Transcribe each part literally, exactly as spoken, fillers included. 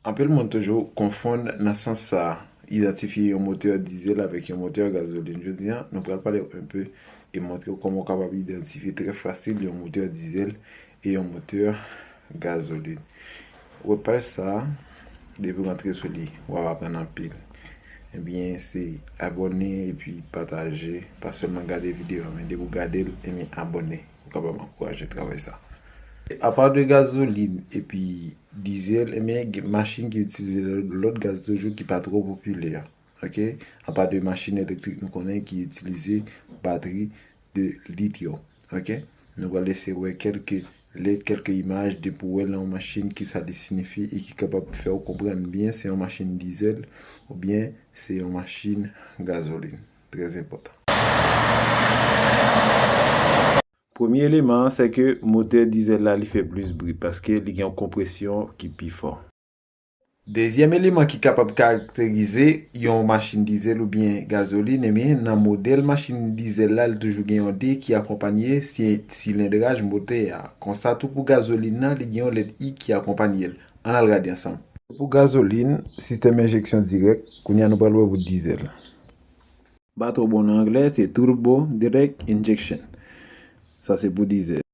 Anpil moun toujou konfonn nan sans sa a, idantifye yon motè dizèl avèk yon motè gazolin. Jodi a, nou pral pale w enpe e montre w kòman w kapab idantifye trè fasil yon motè dizèl e yon motè gazolin. Wè paj sa a, depi w rantre sou li, w ap aprann anpil. Ebyen, se abòne epi pataje. Pa sèlman gade videyo a, men depi w gade l, ebyen, abòne. Ou kapab ankouraje travay sa. Apa de gazolin epi dizèl, ebyen, gen machin ki itilize lòt gaz toujou ki pa twò popilè. Ok? Apa de machin elektrik nou konnen ki itilize batri de lityòm. Ok? Nou pral eseye wè kèlke lèt, kèlke imaj depi w wè l nan yon machin, kisa li siyifi e ki kapab fè w konprann byen se yon machin dizèl oubyen se yon machin gazolin. Trè enpòtan. Premye eleman an, se ke motè dizèl la, li fè plis bri paske li gen yon konpresyon ki pi fò. Dezyèm eleman ki kapab karakterize yon machin dizèl oubyen gazolin, ebyen, nan modèl machin dizèl la, li toujou gen yon de ki akonpanye si-, silendraj motè a. Konsa tou pou gazolin nan, li gen yon lèt i ki akonpanye l. Ann al gade ansanm. Pou gazolin, sistèm enjeksyon dirèk, kounye a nou pral wè pou dizèl. Bato bon nan anglè, se turbo direct injection. Sa se pou dizèl.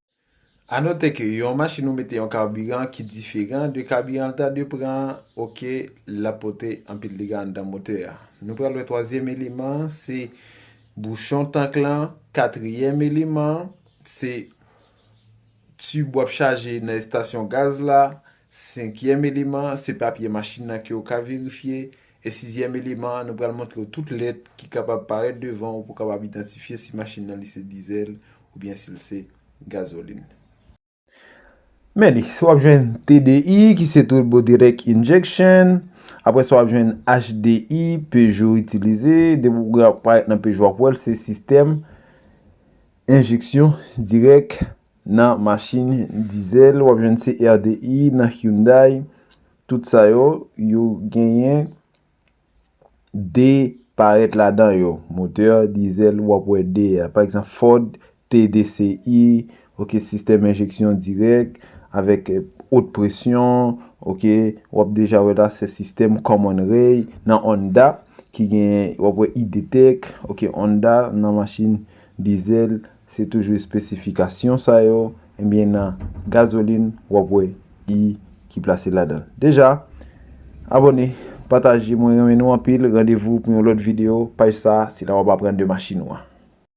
A note ke yon machin ou mete yon kabiran ki diferan de kabiran l ta dwe pran, ok, l ap pote anpil dega anndan motè a. Nou pral wè twazyèm eleman, se bouchon tank lan. Katriyèm eleman, se tib w ap chaje nan estasyon gaz la. Senkyèm eleman, se papye machin nan ke w ka verifye. E sizyèm eleman an, nou pral montre w tout lèt ki kapab parèt devan w pou w kapab idantifye si machin nan li se dizèl oubyen si l se gazolin. Men li, w ap jwenn T D I, ki se turbo direct injection. Apre sa, w ap jwenn H D I, Peugeot itilize. Depi w parèt nan Peugeot, w ap wè l, se sistèm enjeksyon dirèk nan machin dizèl. W ap jwenn C R D I nan Hyundai. Tout sa yo, yo genyen de parèt ladan yo. Motè dizèl, w ap wè de a. Pa egzanp, Ford T D C I, ok, sistèm enjeksyon dirèk avèk, eh, haute pression, ok, w ap deja wè la, se sistèm Common Rail nan Honda ki gen, w ap wè i de tèk, ok, Honda nan machin dizèl, se toujou espesifikasyon sa yo, ebyen nan gazolin, w ap wè i ki plase ladan l. Deja, abòne, pataje, mwen renmen nou anpil, randevou pou yon lòt videyo, paj sa, se la w ap aprann de machin ou an.